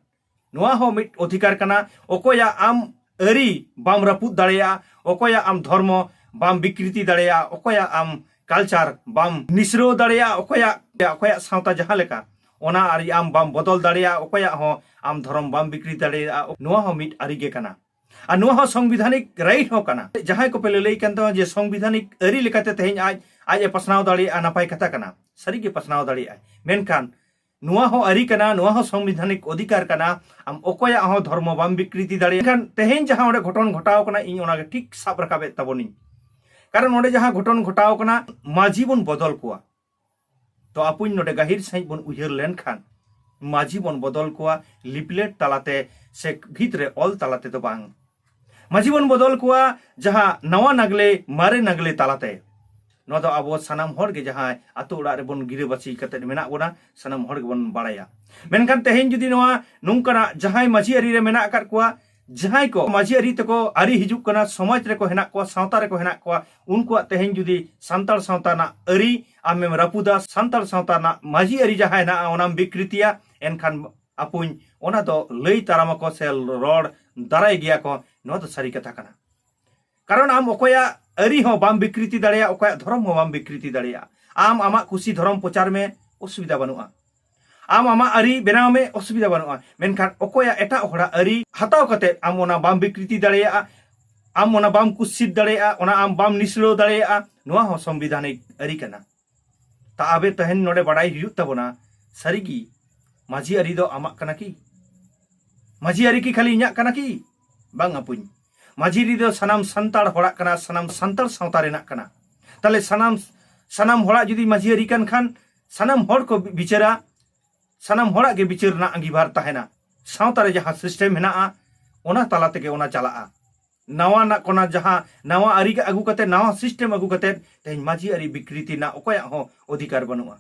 ᱱᱚᱣᱟ ᱦᱚᱸ ᱢᱤᱫ ᱚᱫᱷᱤᱠᱟᱨ ᱠᱟᱱᱟ᱾ ᱚᱠᱚᱭᱟᱜ ᱟᱢ ᱟᱹᱨᱤ ᱵᱟᱢ ᱨᱟᱹᱯᱩᱫ ᱫᱟᱲᱮᱭᱟᱜᱼᱟ, ᱚᱠᱚᱭᱟᱜ ᱟᱢ ᱫᱷᱚᱨᱢᱚ ᱵᱟᱢ ᱵᱤᱠᱨᱤᱛᱤ ᱫᱟᱲᱮᱭᱟᱜᱼᱟ, ᱚᱠᱚᱭᱟᱜ ᱟᱢ ᱠᱟᱞᱪᱟᱨ ᱵᱟᱢ ᱱᱤᱥᱨᱟᱹᱣ ᱫᱟᱲᱮᱭᱟᱜᱼᱟ, ᱚᱠᱚᱭᱟᱜ, ᱚᱠᱚᱭᱟᱜ ᱥᱟᱶᱛᱟ ᱡᱟᱦᱟᱸ ᱞᱮᱠᱟ, ᱚᱱᱟ ᱟᱹᱨᱤ ᱟᱢ ᱵᱟᱢ ᱵᱚᱫᱚᱞ ᱫᱟᱲᱮᱭᱟᱜᱼᱟ, ᱚᱠᱚᱭᱟᱜ ᱦᱚᱸ ᱟᱢ ᱫᱷᱚᱨᱚᱢ ᱵᱟᱢ ᱵᱤᱠᱨᱤ ᱫᱟᱲᱮᱭᱟᱜᱼᱟ᱾ ᱱᱚᱣᱟ ᱦᱚᱸ ᱢᱤᱫ ᱟᱹᱨᱤ ᱜᱮ ᱠᱟᱱᱟ᱾ ᱟᱨ ᱱᱚᱣᱟ ᱦᱚᱸ ᱥᱚᱝᱵᱤᱫᱷᱟᱱᱤᱠ ᱨᱟᱭᱤᱴ ᱦᱚᱸ ᱠᱟᱱᱟ᱾ ᱡᱟᱦᱟᱸᱭ ᱠᱚᱯᱮ ᱞᱟᱹᱞᱟᱹᱭ ᱠᱟᱱ ᱛᱟᱦᱮᱸ ᱡᱮ ᱥᱚᱝᱵᱤᱫᱷᱟᱱᱤᱠ ᱟᱹᱨᱤ ᱞᱮᱠᱟᱛᱮ ᱛᱮᱦᱮᱧ ᱟᱡ, ᱟᱡ ᱮ ᱯᱟᱥᱱᱟᱣ ᱫᱟᱲᱮᱭᱟᱜᱼᱟ, ᱱᱟᱯᱟᱭ ᱠᱟᱛᱷᱟ ᱠᱟᱱᱟ, ᱥᱟᱹᱨᱤᱜᱮ ᱯᱟᱥᱱᱟᱣ ᱫᱟᱲᱮᱭᱟᱜᱼᱟᱭ᱾ ᱢᱮᱱᱠᱷᱟᱱ ᱱᱚᱣᱟ ᱦᱚᱸ ᱟᱹᱨᱤ ᱠᱟᱱᱟ, ᱱᱚᱣᱟ ᱦᱚᱸ ᱥᱚᱝᱵᱤᱫᱷᱟᱱᱤᱠ ᱚᱫᱷᱤᱠᱟᱨ ᱠᱟᱱᱟ᱾ ᱟᱢ ᱚᱠᱚᱭᱟᱜ ᱦᱚᱸ ᱫᱷᱚᱨᱢᱚ ᱵᱟᱢ ᱵᱤᱠᱨᱤᱛᱤ ᱫᱟᱲᱮᱭᱟᱜᱼᱟ᱾ ᱢᱮᱱᱠᱷᱟᱱ ᱛᱮᱦᱮᱧ ᱡᱟᱦᱟᱸ ᱚᱸᱰᱮ ᱜᱷᱚᱴᱚᱱ ᱜᱷᱚᱴᱟᱣ ᱠᱟᱱᱟ, ᱤᱧ ᱚᱱᱟᱜᱮ ᱴᱷᱤᱠ ᱥᱟᱵ ᱨᱟᱠᱟᱵᱮᱫ ᱛᱟᱵᱚᱱᱤᱧ᱾ ᱠᱟᱨᱚᱱ ᱚᱸᱰᱮ ᱡᱟᱦᱟᱸ ᱜᱷᱚᱴᱚᱱ ᱜᱷᱚᱴᱟᱣ ᱠᱟᱱᱟ, ᱢᱟᱹᱡᱷᱤ ᱵᱚᱱ ᱵᱚᱫᱚᱞ ᱠᱚᱣᱟ᱾ ᱛᱚ ᱟᱯᱩᱧ ᱱᱚᱰᱮ ᱜᱟᱹᱦᱤᱨ ᱥᱟᱺᱦᱤᱡ ᱵᱚᱱ ᱩᱭᱦᱟᱹᱨ ᱞᱮᱱᱠᱷᱟᱱ, ᱢᱟᱹᱡᱷᱤ ᱵᱚᱱ ᱵᱚᱫᱚᱞ ᱠᱚᱣᱟ, ᱞᱤᱯᱞᱮᱴ ᱛᱟᱞᱟᱛᱮ ᱥᱮ ᱵᱷᱤᱛ ᱨᱮ ᱚᱞ ᱛᱟᱞᱟ ᱛᱮᱫᱚ ᱵᱟᱝ᱾ ᱢᱟᱹᱡᱷᱤ ᱵᱚᱱ ᱵᱚᱫᱚᱞ ᱠᱚᱣᱟ ᱡᱟᱦᱟᱸ ᱱᱟᱣᱟ ᱱᱟᱜᱽᱞᱮ, ᱢᱟᱨᱮ ᱱᱟᱜᱽᱞᱮ ᱛᱟᱞᱟᱛᱮ᱾ ᱱᱚᱣᱟ ᱫᱚ ᱟᱵᱚ ᱥᱟᱱᱟᱢ ᱦᱚᱲ ᱜᱮ ᱡᱟᱦᱟᱸᱭ ᱟᱛᱳ ᱚᱲᱟᱜ ᱨᱮᱵᱚᱱ ᱜᱤᱨᱟᱹᱵᱟᱹᱥᱤ ᱠᱟᱛᱮ ᱢᱮᱱᱟᱜ ᱵᱚᱱᱟ, ᱥᱟᱱᱟᱢ ᱦᱚᱲ ᱜᱮᱵᱚᱱ ᱵᱟᱲᱟᱭᱟ᱾ ᱢᱮᱱᱠᱷᱟᱱ ᱛᱮᱦᱮᱧ ᱡᱩᱫᱤ ᱱᱚᱣᱟ ᱱᱚᱝᱠᱟᱱᱟᱜ ᱡᱟᱦᱟᱸᱭ ᱢᱟᱹᱡᱷᱤ ᱟᱹᱨᱤ ᱨᱮ ᱢᱮᱱᱟᱜ ᱟᱠᱟᱫ ᱠᱚᱣᱟ, ᱡᱟᱦᱟᱸᱭ ᱠᱚ ᱢᱟᱹᱡᱷᱤ ᱟᱹᱨᱤ ᱛᱮᱠᱚ ᱟᱹᱨᱤ ᱦᱤᱡᱩᱜ ᱠᱟᱱᱟ, ᱥᱚᱢᱟᱡᱽ ᱨᱮᱠᱚ ᱦᱮᱱᱟᱜ ᱠᱚᱣᱟ, ᱥᱟᱶᱛᱟ ᱨᱮᱠᱚ ᱦᱮᱱᱟᱜ ᱠᱚᱣᱟ, ᱩᱱᱠᱩᱣᱟᱜ ᱛᱮᱦᱮᱧ ᱡᱩᱫᱤ ᱥᱟᱱᱛᱟᱲ ᱥᱟᱶᱛᱟ ᱨᱮᱱᱟᱜ ᱟᱹᱨᱤ ᱟᱢᱮᱢ ᱨᱟᱹᱯᱩᱫᱟ, ᱥᱟᱱᱛᱟᱲ ᱥᱟᱶᱛᱟ ᱨᱮᱱᱟᱜ ᱢᱟᱹᱡᱷᱤ ᱟᱹᱨᱤ ᱡᱟᱦᱟᱸ ᱦᱮᱱᱟᱜᱼᱟ ᱚᱱᱟᱢ ᱵᱤᱠᱨᱤᱛᱤᱭᱟ, ᱮᱱᱠᱷᱟᱱ ᱟᱯᱩᱧ ᱚᱱᱟ ᱫᱚ ᱞᱟᱹᱭ ᱛᱟᱨᱟᱢᱟᱠᱚ ᱥᱮ ᱨᱚᱲ ᱫᱟᱨᱟᱭ ᱜᱮᱭᱟ ᱠᱚ᱾ ᱱᱚᱣᱟ ᱫᱚ ᱥᱟᱹᱨᱤ ᱠᱟᱛᱷᱟ ᱠᱟᱱᱟ᱾ ᱠᱟᱨᱚᱱ ᱟᱢ ᱚᱠᱚᱭᱟᱜ ᱟᱹᱨᱤ ᱦᱚᱸ ᱵᱟᱢ ᱵᱤᱠᱨᱤᱛᱤ ᱫᱟᱲᱮᱭᱟᱜᱼᱟ, ᱚᱠᱚᱭᱟᱜ ᱫᱷᱚᱨᱚᱢ ᱦᱚᱸ ᱵᱟᱢ ᱵᱤᱠᱨᱤᱛᱤ ᱫᱟᱲᱮᱭᱟᱜᱼᱟ᱾ ᱟᱢ ᱟᱢᱟᱜ ᱠᱩᱥᱤ ᱫᱷᱚᱨᱚᱢ ᱯᱨᱚᱪᱟᱨ ᱢᱮ, ᱚᱥᱩᱵᱤᱫᱷᱟ ᱵᱟᱹᱱᱩᱜᱼᱟ᱾ ᱟᱢ ᱟᱢᱟᱜ ᱟᱹᱨᱤ ᱵᱮᱱᱟᱣ ᱢᱮ, ᱚᱥᱩᱵᱤᱫᱷᱟ ᱵᱟᱹᱱᱩᱜᱼᱟ᱾ ᱢᱮᱱᱠᱷᱟᱱ ᱚᱠᱚᱭᱟᱜ ᱮᱴᱟᱜ ᱦᱚᱲᱟᱜ ᱟᱹᱨᱤ ᱦᱟᱛᱟᱣ ᱠᱟᱛᱮ ᱟᱢ ᱚᱱᱟ ᱵᱟᱢ ᱵᱤᱠᱨᱤᱛᱤ ᱫᱟᱲᱮᱭᱟᱜᱼᱟ, ᱟᱢ ᱚᱱᱟ ᱵᱟᱢ ᱠᱩᱥᱤᱛ ᱫᱟᱲᱮᱭᱟᱜᱼᱟ, ᱚᱱᱟ ᱟᱢ ᱵᱟᱢ ᱱᱤᱥᱲᱟᱹᱣ ᱫᱟᱲᱮᱭᱟᱜᱼᱟ, ᱱᱚᱣᱟ ᱦᱚᱸ ᱥᱚᱝᱵᱤᱫᱷᱟᱱᱤᱠ ᱟᱹᱨᱤ ᱠᱟᱱᱟ᱾ ᱛᱟ ᱟᱵᱮ ᱛᱮᱦᱮᱧ ᱱᱚᱰᱮ ᱵᱟᱲᱟᱭ ᱦᱩᱭᱩᱜ ᱛᱟᱵᱚᱱᱟ, ᱥᱟᱹᱨᱤᱜᱮ ᱢᱟᱹᱡᱷᱤ ᱟᱹᱨᱤ ᱫᱚ ᱟᱢᱟᱜ ᱠᱟᱱᱟ ᱠᱤ? ᱢᱟᱹᱡᱷᱤ ᱟᱹᱨᱤ ᱠᱤ ᱠᱷᱟᱹᱞᱤ ᱤᱧᱟᱹᱜ ᱠᱟᱱᱟ ᱠᱤ? ᱵᱟᱝ ᱟᱯᱩᱧ, ᱢᱟᱹᱡᱷᱤ ᱟᱹᱨᱤ ᱫᱚ ᱥᱟᱱᱟᱢ ᱥᱟᱱᱛᱟᱲ ᱦᱚᱲᱟᱜ ᱠᱟᱱᱟ, ᱥᱟᱱᱟᱢ ᱥᱟᱱᱛᱟᱲ ᱥᱟᱶᱛᱟ ᱨᱮᱱᱟᱜ ᱠᱟᱱᱟ᱾ ᱛᱟᱦᱞᱮ ᱥᱟᱱᱟᱢ, ᱥᱟᱱᱟᱢ ᱦᱚᱲᱟᱜ ᱡᱩᱫᱤ ᱢᱟᱹᱡᱷᱤ ᱟᱹᱨᱤ ᱠᱟᱱ ᱠᱷᱟᱱ, ᱥᱟᱱᱟᱢ ᱦᱚᱲ ᱠᱚ ᱵᱤᱪᱟᱹᱨᱟ, ᱥᱟᱱᱟᱢ ᱦᱚᱲᱟᱜ ᱜᱮ ᱵᱤᱪᱟᱹᱨ ᱨᱮᱱᱟᱜ ᱟᱸᱜᱤᱵᱷᱟᱨ ᱛᱟᱦᱮᱱᱟ᱾ ᱥᱟᱶᱛᱟ ᱨᱮ ᱡᱟᱦᱟᱸ ᱥᱤᱥᱴᱮᱢ ᱦᱮᱱᱟᱜᱼᱟ, ᱚᱱᱟ ᱛᱟᱞᱟ ᱛᱮᱜᱮ ᱚᱱᱟ ᱪᱟᱞᱟᱜᱼᱟ᱾ ᱱᱟᱣᱟ ᱱᱟᱜ ᱠᱚᱱᱟ ᱡᱟᱦᱟᱸ ᱱᱟᱣᱟ ᱟᱹᱨᱤ ᱟᱹᱜᱩ ᱠᱟᱛᱮ, ᱱᱟᱣᱟ ᱥᱤᱥᱴᱮᱢ ᱟᱹᱜᱩ ᱠᱟᱛᱮ ᱛᱮᱦᱮᱧ ᱢᱟᱹᱡᱷᱤ ᱟᱹᱨᱤ ᱵᱤᱠᱨᱤᱛᱤ ᱨᱮᱱᱟᱜ ᱚᱠᱚᱭᱟᱜ ᱦᱚᱸ ᱚᱫᱷᱤᱠᱟᱨ ᱵᱟᱹᱱᱩᱜᱼᱟ᱾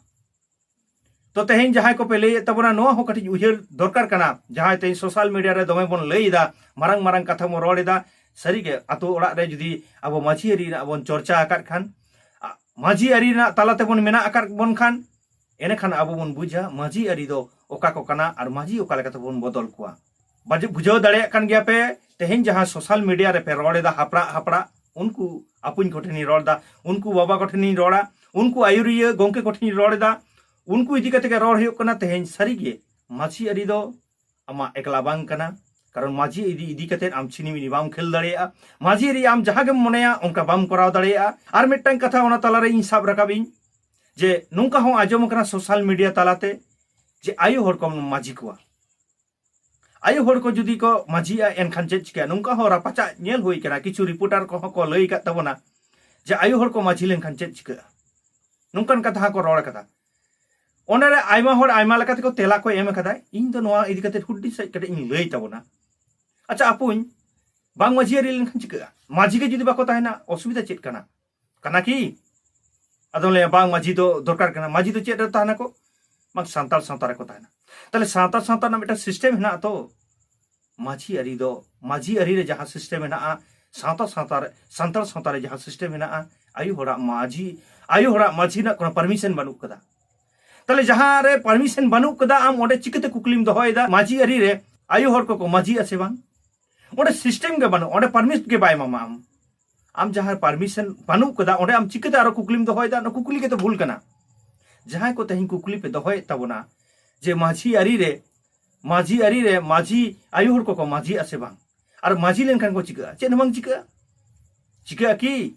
ᱛᱚ ᱛᱮᱦᱮᱧ ᱡᱟᱦᱟᱸᱭ ᱠᱚᱯᱮ ᱞᱟᱹᱭᱮᱫ ᱛᱟᱵᱚᱱᱟ, ᱱᱚᱣᱟ ᱦᱚᱸ ᱠᱟᱹᱴᱤᱡ ᱩᱭᱦᱟᱹᱨ ᱫᱚᱨᱠᱟᱨ ᱠᱟᱱᱟ᱾ ᱡᱟᱦᱟᱸᱭ ᱛᱮᱦᱮᱧ ᱥᱳᱥᱟᱞ ᱢᱤᱰᱤᱭᱟ ᱨᱮ ᱫᱚᱢᱮ ᱵᱚᱱ ᱞᱟᱹᱭ ᱮᱫᱟ, ᱢᱟᱨᱟᱝ ᱢᱟᱨᱟᱝ ᱠᱟᱛᱷᱟ ᱵᱚᱱ ᱨᱚᱲ ᱮᱫᱟ, ᱥᱟᱹᱨᱤᱜᱮ ᱟᱛᱳ ᱚᱲᱟᱜ ᱨᱮ ᱡᱩᱫᱤ ᱟᱵᱚ ᱢᱟᱹᱡᱷᱤ ᱟᱹᱨᱤ ᱨᱮᱱᱟᱜ ᱵᱚᱱ ᱪᱚᱨᱪᱟ ᱟᱠᱟᱫ ᱠᱷᱟᱱ, ᱟ, ᱢᱟᱹᱡᱷᱤ ᱟᱹᱨᱤ ᱨᱮᱱᱟᱜ ᱛᱟᱞᱟ ᱛᱮᱵᱚᱱ ᱢᱮᱱᱟᱜ ᱟᱠᱟᱫ ᱵᱚᱱ ᱠᱷᱟᱱ, ᱮᱱᱮᱠᱷᱟᱱ ᱟᱵᱚ ᱵᱚᱱ ᱵᱩᱡᱟ ᱢᱟᱹᱡᱷᱤ ᱟᱹᱨᱤ ᱫᱚ ᱚᱠᱟ ᱠᱚ ᱠᱟᱱᱟ ᱟᱨ ᱢᱟᱹᱡᱷᱤ ᱚᱠᱟ ᱞᱮᱠᱟ ᱛᱮᱵᱚᱱ ᱵᱚᱫᱚᱞ ᱠᱚᱣᱟ᱾ ᱵᱟᱡᱮ-, ᱵᱩᱡᱷᱟᱹᱣ ᱫᱟᱲᱮᱭᱟᱜ ᱠᱟᱱ ᱜᱮᱭᱟ ᱯᱮ, ᱛᱮᱦᱮᱧ ᱡᱟᱦᱟᱸ ᱥᱳᱥᱟᱞ ᱢᱤᱰᱤᱭᱟ ᱨᱮᱯᱮ ᱨᱚᱲ ᱮᱫᱟ ᱦᱟᱯᱲᱟᱜ ᱦᱟᱯᱲᱟᱜ, ᱩᱱᱠᱩ ᱟᱯᱩᱧ ᱠᱚᱴᱷᱮᱱᱤᱧ ᱨᱚᱲ ᱮᱫᱟ, ᱩᱱᱠᱩ ᱵᱟᱵᱟ ᱠᱚᱴᱷᱮᱱᱤᱧ ᱨᱚᱲᱟ, ᱩᱱᱠᱩ ᱟᱹᱭᱩᱨᱤᱭᱟᱹ ᱜᱚᱢᱠᱮ ᱠᱚᱴᱷᱮᱱᱤᱧ ᱨᱚᱲ ᱮᱫᱟ, ᱩᱱᱠᱩ ᱤᱫᱤ ᱠᱟᱛᱮ ᱜᱮ ᱨᱚᱲ ᱦᱩᱭᱩᱜ ᱠᱟᱱᱟ᱾ ᱛᱮᱦᱮᱧ ᱥᱟᱹᱨᱤᱜᱮ ᱢᱟᱹᱡᱷᱤ ᱟᱹᱨᱤ ᱫᱚ ᱟᱢᱟᱜ ᱮᱠᱞᱟ ᱵᱟᱝ ᱠᱟᱱᱟ, ᱠᱟᱨᱚᱱ ᱢᱟᱹᱡᱷᱤ ᱤᱫᱤ, ᱤᱫᱤ ᱠᱟᱛᱮ ᱟᱢ ᱪᱷᱤᱱᱤᱢᱤᱱᱤ ᱵᱟᱢ ᱠᱷᱮᱞ ᱫᱟᱲᱮᱭᱟᱜᱼᱟ᱾ ᱢᱟᱹᱡᱷᱤ ᱟᱹᱨᱤ ᱟᱢ ᱡᱟᱦᱟᱸ ᱜᱮᱢ ᱢᱚᱱᱮᱭᱟ ᱚᱱᱠᱟ ᱵᱟᱢ ᱠᱚᱨᱟᱣ ᱫᱟᱲᱮᱭᱟᱜᱼᱟ᱾ ᱟᱨ ᱢᱤᱫᱴᱟᱝ ᱠᱟᱛᱷᱟ ᱚᱱᱟ ᱛᱟᱞᱟᱨᱮ ᱤᱧ ᱥᱟᱵ ᱨᱟᱠᱟᱵ ᱤᱧ ᱡᱮ ᱱᱚᱝᱠᱟ ᱦᱚᱸ ᱟᱸᱡᱚᱢ ᱟᱠᱟᱱᱟ ᱥᱳᱥᱟᱞ ᱢᱤᱰᱤᱭᱟ ᱛᱟᱞᱟᱛᱮ ᱡᱮ ᱟᱭᱳ ᱦᱚᱲ ᱠᱚ ᱢᱟᱹᱡᱷᱤ ᱠᱚᱣᱟ᱾ ᱟᱭᱳ ᱦᱚᱲ ᱠᱚ ᱡᱩᱫᱤ ᱠᱚ ᱢᱟᱹᱡᱷᱤᱜᱼᱟ, ᱮᱱᱠᱷᱟᱱ ᱪᱮᱫ ᱪᱤᱠᱟᱹᱜᱼᱟ? ᱱᱚᱝᱠᱟ ᱦᱚᱸ ᱨᱟᱯᱟᱪᱟᱜ ᱧᱮᱞ ᱦᱩᱭ ᱠᱟᱱᱟ, ᱠᱤᱪᱷᱩ ᱨᱤᱯᱳᱨᱴᱟᱨ ᱠᱚᱦᱚᱸ ᱠᱚ ᱞᱟᱹᱭ ᱟᱠᱟᱫ ᱛᱟᱵᱚᱱᱟ ᱡᱮ ᱟᱭᱳ ᱦᱚᱲ ᱠᱚ ᱢᱟᱹᱡᱷᱤ ᱞᱮᱱᱠᱷᱟᱱ ᱪᱮᱫ ᱪᱤᱠᱟᱹᱜᱼᱟ, ᱱᱚᱝᱠᱟᱱ ᱠᱟᱛᱷᱟ ᱦᱚᱸ ᱠᱚ ᱨᱚᱲ ᱟᱠᱟᱫᱟ᱾ ᱚᱸᱰᱮ ᱨᱮ ᱟᱭᱢᱟ ᱦᱚᱲ ᱟᱭᱢᱟ ᱞᱮᱠᱟ ᱛᱮᱠᱚ ᱛᱮᱞᱟ ᱠᱚ ᱮᱢ ᱟᱠᱟᱫᱟ᱾ ᱤᱧ ᱫᱚ ᱱᱚᱣᱟ ᱤᱫᱤ ᱠᱟᱛᱮ ᱦᱩᱰᱤᱧ ᱥᱟᱺᱦᱤᱡ ᱠᱟᱹᱴᱤᱡ ᱤᱧ ᱞᱟᱹᱭ ᱛᱟᱵᱚᱱᱟ᱾ ᱟᱪᱪᱷᱟ ᱟᱯᱩᱧ, ᱵᱟᱝ ᱢᱟᱹᱡᱷᱤ ᱟᱹᱨᱤ ᱞᱮᱱᱠᱷᱟᱱ ᱪᱤᱠᱟᱹᱜᱼᱟ? ᱢᱟᱹᱡᱷᱤ ᱜᱮ ᱡᱩᱫᱤ ᱵᱟᱠᱚ ᱛᱟᱦᱮᱱᱟ, ᱚᱥᱩᱵᱤᱫᱷᱟ ᱪᱮᱫ ᱠᱟᱱᱟ? ᱠᱟᱱᱟ ᱠᱤ? ᱟᱫᱚᱢ ᱞᱟᱹᱭᱟ, ᱵᱟᱝ, ᱢᱟᱹᱡᱷᱤ ᱫᱚ ᱫᱚᱨᱠᱟᱨ ᱠᱟᱱᱟ᱾ ᱢᱟᱹᱡᱷᱤ ᱫᱚ ᱪᱮᱫ ᱨᱮ ᱛᱟᱦᱮᱱᱟ ᱠᱚ? ᱵᱟᱝ, ᱥᱟᱱᱛᱟᱲ ᱥᱟᱶᱛᱟ ᱨᱮᱠᱚ ᱛᱟᱦᱮᱱᱟ᱾ ᱛᱟᱦᱞᱮ ᱥᱟᱱᱛᱟᱲ ᱥᱟᱶᱛᱟ ᱨᱮᱱᱟᱜ ᱢᱤᱫᱴᱟᱝ ᱥᱤᱥᱴᱮᱢ ᱦᱮᱱᱟᱜᱼᱟ ᱛᱚ᱾ ᱢᱟᱹᱡᱷᱤ ᱟᱹᱨᱤ ᱫᱚ, ᱢᱟᱹᱡᱷᱤ ᱟᱹᱨᱤ ᱨᱮ ᱡᱟᱦᱟᱸ ᱥᱤᱥᱴᱮᱢ ᱦᱮᱱᱟᱜᱼᱟ, ᱥᱟᱶᱛᱟ ᱥᱟᱶᱛᱟ ᱨᱮ, ᱥᱟᱱᱛᱟᱲ ᱥᱟᱶᱛᱟ ᱨᱮ ᱡᱟᱦᱟᱸ ᱥᱤᱥᱴᱮᱢ ᱦᱮᱱᱟᱜᱼᱟ, ᱟᱭᱳ ᱦᱚᱲᱟᱜ ᱢᱟᱹᱡᱷᱤ, ᱟᱭᱳ ᱦᱚᱲᱟᱜ ᱢᱟᱹᱡᱷᱤ ᱨᱮᱱᱟᱜ ᱠᱳᱱᱳ ᱯᱟᱨᱢᱤᱥᱚᱱ ᱵᱟᱹᱱᱩᱜ ᱠᱟᱫᱟ᱾ ᱛᱟᱦᱞᱮ ᱡᱟᱦᱟᱸ ᱨᱮ ᱯᱟᱨᱢᱤᱥᱚᱱ ᱵᱟᱹᱱᱩᱜ ᱠᱟᱫᱟ, ᱟᱢ ᱚᱸᱰᱮ ᱪᱤᱠᱟᱹᱛᱮ ᱠᱩᱠᱞᱤᱢ ᱫᱚᱦᱚᱭᱮᱫᱟ? ᱢᱟᱹᱡᱷᱤ ᱟᱹᱨᱤ ᱨᱮ ᱟᱭᱳ ᱦᱚᱲ ᱠᱚᱠᱚ ᱢᱟᱹᱡᱷᱤᱜᱼᱟ ᱥᱮ ᱵᱟᱝ? ᱚᱸᱰᱮ ᱥᱤᱥᱴᱮᱢ ᱜᱮ ᱵᱟᱹᱱᱩᱜ, ᱚᱸᱰᱮ ᱯᱟᱨᱢᱤᱥ ᱜᱮ ᱵᱟᱭ ᱮᱢᱟᱢᱟ᱾ ᱟᱢ, ᱟᱢ ᱡᱟᱦᱟᱸ ᱯᱟᱨᱢᱤᱥᱚᱱ ᱵᱟᱹᱱᱩᱜ ᱠᱟᱫᱟ, ᱚᱸᱰᱮ ᱟᱢ ᱪᱤᱠᱟᱹᱛᱮ ᱟᱨᱚ ᱠᱩᱠᱞᱤᱢ ᱫᱚᱦᱚᱭᱮᱫᱟ? ᱚᱱᱟ ᱠᱩᱠᱞᱤ ᱜᱮᱛᱚ ᱵᱷᱩᱞ ᱠᱟᱱᱟ᱾ ᱡᱟᱦᱟᱸᱭ ᱠᱚ ᱛᱮᱦᱮᱧ ᱠᱩᱠᱞᱤ ᱯᱮ ᱫᱚᱦᱚᱭᱮᱫ ᱛᱟᱵᱚᱱᱟ ᱡᱮ ᱢᱟᱹᱡᱷᱤ ᱟᱹᱨᱤ ᱨᱮ, ᱢᱟᱹᱡᱷᱤ ᱟᱹᱨᱤ ᱨᱮ ᱢᱟᱹᱡᱷᱤ ᱟᱭᱳ ᱦᱚᱲ ᱠᱚᱠᱚ ᱢᱟᱹᱡᱷᱤᱜᱼᱟ ᱥᱮ ᱵᱟᱝ, ᱟᱨ ᱢᱟᱹᱡᱷᱤ ᱞᱮᱱᱠᱷᱟᱱ ᱠᱚ ᱪᱤᱠᱟᱹᱜᱼᱟ? ᱪᱮᱫ ᱦᱚᱸ ᱵᱟᱝ ᱪᱤᱠᱟᱹᱜᱼᱟ᱾ ᱪᱤᱠᱟᱹᱜᱼᱟ ᱠᱤ?